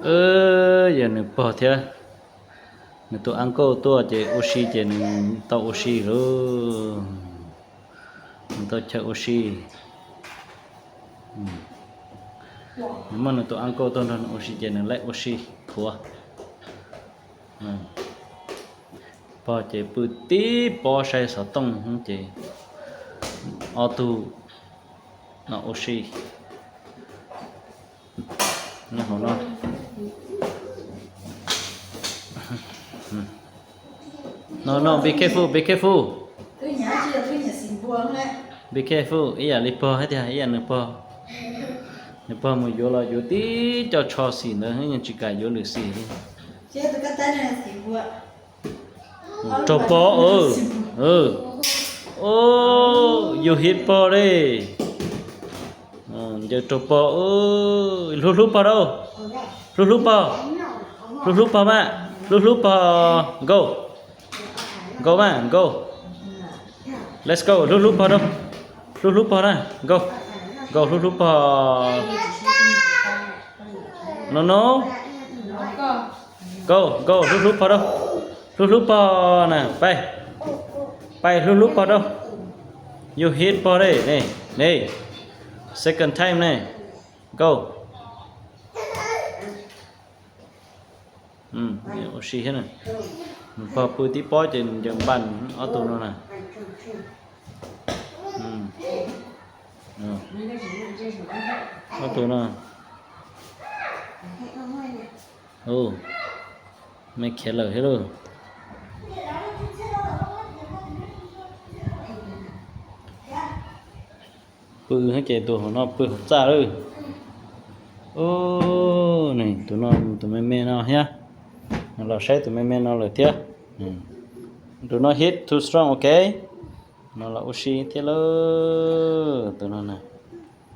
Yog nws pog thiab, nws tus uncle tuaj ces ua si ces nws tau ua si lauj. Nws tau chaw ua si. Nws muaj nws tus uncle tuaj nrog nws ua si ces nws laib ua si khuav. Pog ces pw tib pob saib xov tooj ces ob tug no ua si. Hauv no, no no, be careful, be careful. Be careful, ib yam li pog thiab tiag, ib yam nws pog. Nws pog mus yuav los yuav tib co tsho xim ntawd, yeej tsis kam yuav lwm xim li. Raug pog. You hit pog li. Ncaws raug pog. Hlub hlub pog rau. Hlub hlub pog. Hlub hlub pog mas. Hlub hlub pog. Go. Go mas, go. Let's go, hlub hlub pog rau. Hlub hlub pog na, go. Go hlub hlub pog. No no. Go, go, hlub hlub pog rau. Hlub hlub pog na, pais. Pais hlub hlub pog rau. You hit pog li ne, ne. Second time ne. Go. Ua si thiab na. Nws pog pw tib pob ces nws ncaws npas ob tug no na. Ob tug no. Me khiav lawm thiab lauj. Pw ces tus hauv no pw hauv txaj lawm. Tus no tus me me no thiab. Los saib tus me me no lawm thiab. Tus no hit too strong, ok. No los ua si thiab lauj, tus no na.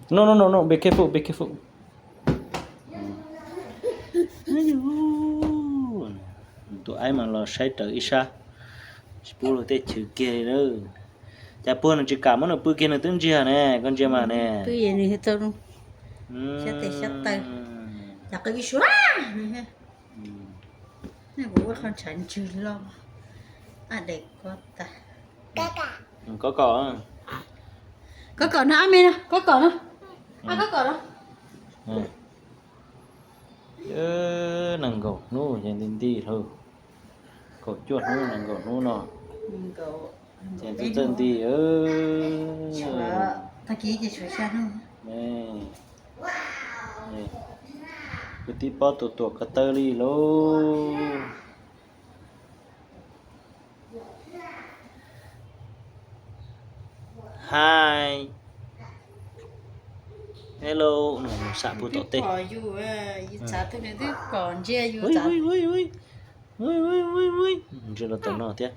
No no no no, be careful, be careful. Tus aib mas los saib raws ib sab, tsis pub luag tej chwv kiag li na. Cas puag nws tsis kam muab nws pw kiag, nws twb ntsiag ne, koj ntsia mas ne. Pw es nws tau xyab tes xyab taw, cas qw ib suab. Nej kuv ua qhov ntshav ntswg loj, a de ko tas. Koj kom, koj kom no, a me no, koj kom no, a koj kom no. Nees nkaum hnub ces nti nti lawm. Kaum cuaj hnub nees nkaum hnub no ces txawj nti. Tag kis ces tshuav xya hnub. Kuv tib pob tus tuam ko taw li lauj. Hi. Hello, no nws xam puag tom tej. Ntsia los tom no thiab.